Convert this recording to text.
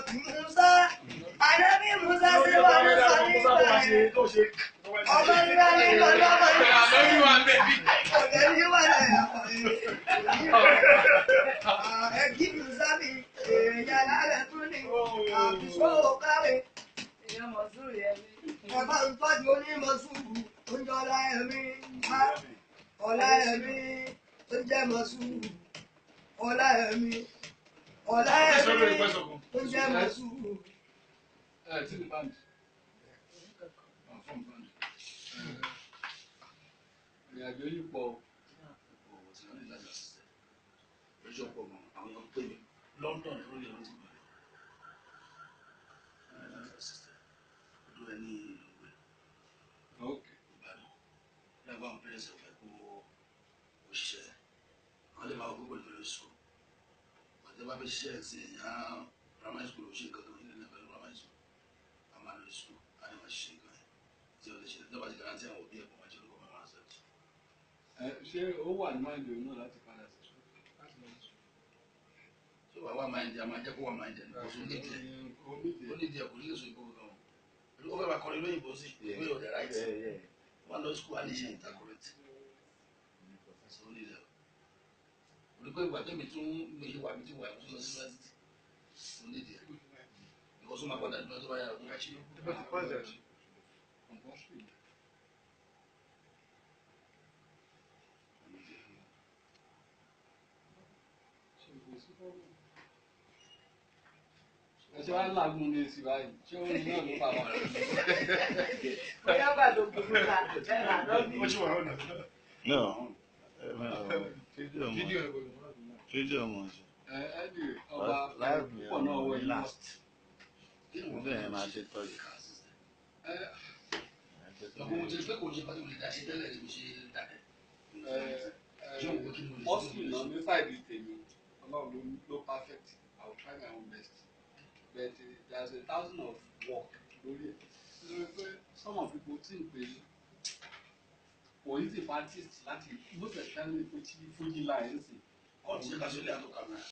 Musa, Ànábì Musa ṣe wà ní sọ nígbà yẹn. Ọmọ nígbà yẹn lọ lọ́mọ ọ̀gẹ̀ ní wà láyà ẹ̀kí Musa mi èèyàn lálẹ́ tún ní àbísọ́ káwé. Ẹ̀fọ́ ń tọ́jú onímọ̀ sùúrù oúnjẹ ọlá ẹ̀mí ọlá ẹ̀mí oúnjẹ mọ̀ sùúrù ọlá ẹ̀mí ọlá ẹ̀mí oúnjẹ mọ̀ sùúrù. Ìrìnàjò yìí pọ̀. London ló lè rántí bẹ̀rẹ̀. Ọdún ẹni ìwé Ìbàdàn. Lágbà àwọn pẹ́rẹ́sì ọ̀fẹ́ kó òṣìṣẹ́. Àwọn lè máa gbogbo ìfẹ́ sùn. Àti bá fẹ́ ṣiṣẹ́ sí ẹ̀yà primary school ó ṣe nǹkan kan nílẹ̀ pẹ̀lú primary school. A máa lọ school, a lè máa ṣiṣẹ́ nǹkan yẹn. Tí o lè ṣe tí o bá ti garanti àwọn òbí ẹ̀kọ́ máa jẹ́ olùkọ́ máa accept. Ṣé ó wà ní máìlì òun náà láti padà sí school? Láti lọ sí school. Tí o bá wà máa ń jẹ, a máa jẹ́ kó wà máa ń jẹ ní kò sóò nídìí ẹ̀. Ó nídìí ẹ̀ kò ní lè sọ ìbò kankan. Ó fẹ́ máa kọrin lóyìnbó sí ìwé ọ̀dẹ̀ ráìtì. Wọ́n lọ school á lè ṣe intercorrect. So ó nídìí ẹ̀. Olùkọ́ ìgbà tẹ́mi tún lè ṣe wà mí tí wà tó lọ sí yunifásitì. Ó nídìí ẹ̀. Ìkọ́sọ́ máa padà dúró tó bá yára kó. Compulsory. Ṣé kò sí problem? Ẹ ṣe wá lágùn ní èsì báyìí, ṣé ó ní náà ló fà wá? Bóyá gbàdó gbogbo ká ẹ rà lọ́bí. No. Fídíò Fídíò mọ̀. Fídíò mọ̀ ṣe. Anyway, ọba Live mi púpọ̀ náà wọ ní inú. last. Fídíò yẹn máa ṣe tọ́jú. Ọkùnrin mo ti rí pé kò ṣe pàtó lè dá ṣe tẹ́lẹ̀ ni mo ṣe dákẹ́. Mostly náà ní sáìdì tèmi, Ọlọ́run ló perfect. I will try my own best. But there is a thousand of work lórí ẹ̀. Nítorí pé some of people think pé kò easy for artist láti most especially Fuji line sí. Kọ́ọ̀tù ṣe ká sólé àtọ́ kàmẹ́rà.